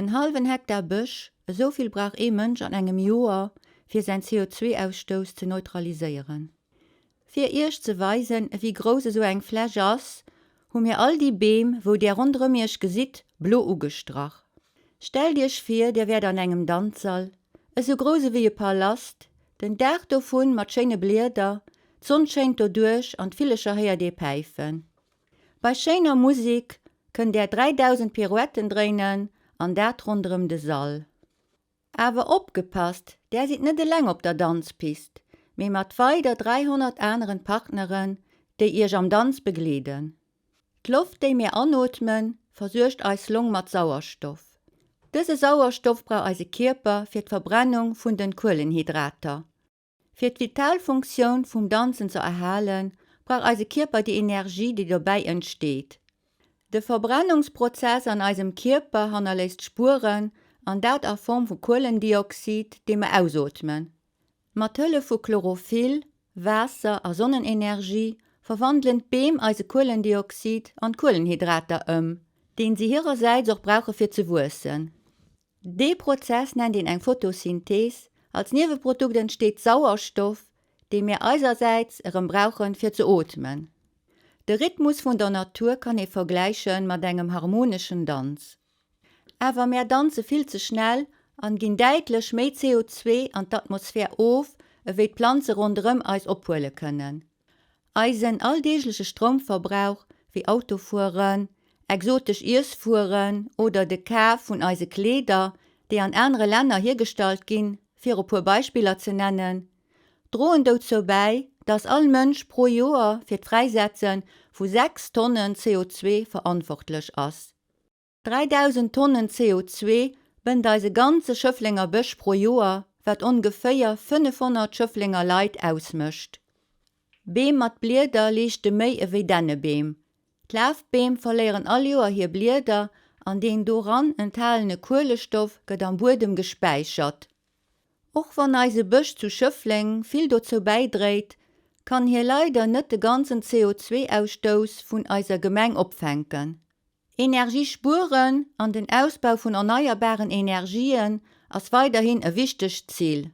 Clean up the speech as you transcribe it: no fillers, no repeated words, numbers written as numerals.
En hallwen Hektar Bësch, esou vill brauch ee Mënsch an engem Joer, fir säin CO2-Ausstouss ze neutraliséieren. Fir iech ze weisen, ewéi grouss esou eng Fläch ass, hu mir all déi Beem, wou där ronderëm iech gesitt, blo ugestrach. Stellt iech vir, dir wäert an engem Danzsall, esou grouss ewéi e Palast, den Daach dovun mat schéine Blieder, d'Sonn schéint doduerch an d'Villecher héiert ee päifen. Bei schéiner Musik kënnt där 3000 Pirouetten dréinen an dat ronderëm de Sall. Awer opgepasst, där sidd net eleng op der Danzpist, mee mat weider 300 aneren Partneren, déi iech am Danz begleeden. D'Loft déi mir anootmen, versuergt eis Long mat Sauerstoff. Dëse Sauerstoff brauch eise Kierper fir d'Verbrennung vun den Kuelenhydrater. Fir d'Vitalfunktioun vum Danzen ze erhalen, brauch eise Kierper déi Energie, déi dobäi entsteet. De Verbrennungsprozess an eisem Kierper hannerléisst Spueren, an dat a Form vu Kuelendioxid, dee mer ausootmen. Mat Hëllef vu Chlorophyll, Waasser a Sonnenenergie verwandelen d'Beem eise Kuelendioxid an Kuelenhydrater ëm, deen si hirersäits och brauche fir ze wuessen. Dee Prozess nennt een eng Photosynthees. Als Nieweprodukt entsteet Sauerstoff, dee mir eisersäits erëm brauchen, fir ze ootmen. De Rhythmus vun der Natur kann ee vergläiche mat engem harmoneschen Danz. Awer mär danze vill ze schnell an ginn däitlech méi CO2 an d'Atmosphär of, ewéi d'Planze ronderëm eis ophuele kënnen. Eisen alldeegleche Stroumverbrauch, wéi Autofueren, exotesch Iesswueren oder de Kaf vun eise Kleeder, déi an anere Länner hiergestallt ginn, fir e puer Beispiller ze nennen, droen dozou bäi, dass all Mënsch pro Joer fir d'Fräisetze vu 6 Tonnen CO2 verantwortlech ass. 3.000 Tonnen CO2 bënnt eise ganze Schëfflenger Bësch pro Joer, wat ongeféier 500 Schëfflenger Leit ausmécht. Beem mat Blieder leeschte méi ewéi Dännebeem. D'Lafbeem verléieren all Joer hir Blieder an deen doran enthalene Kuelestoff gëtt am Buedem gespäichert. Och wann eise Bësch zu Schëffleng vill dozou bäidréit, kann hie leider net de ganzen CO2-Ausstouss vun eiser Gemeng opfänken. Energie spueren an den Ausbau vun erneierbaren Energien ass weiderhin e wichtegt Zil.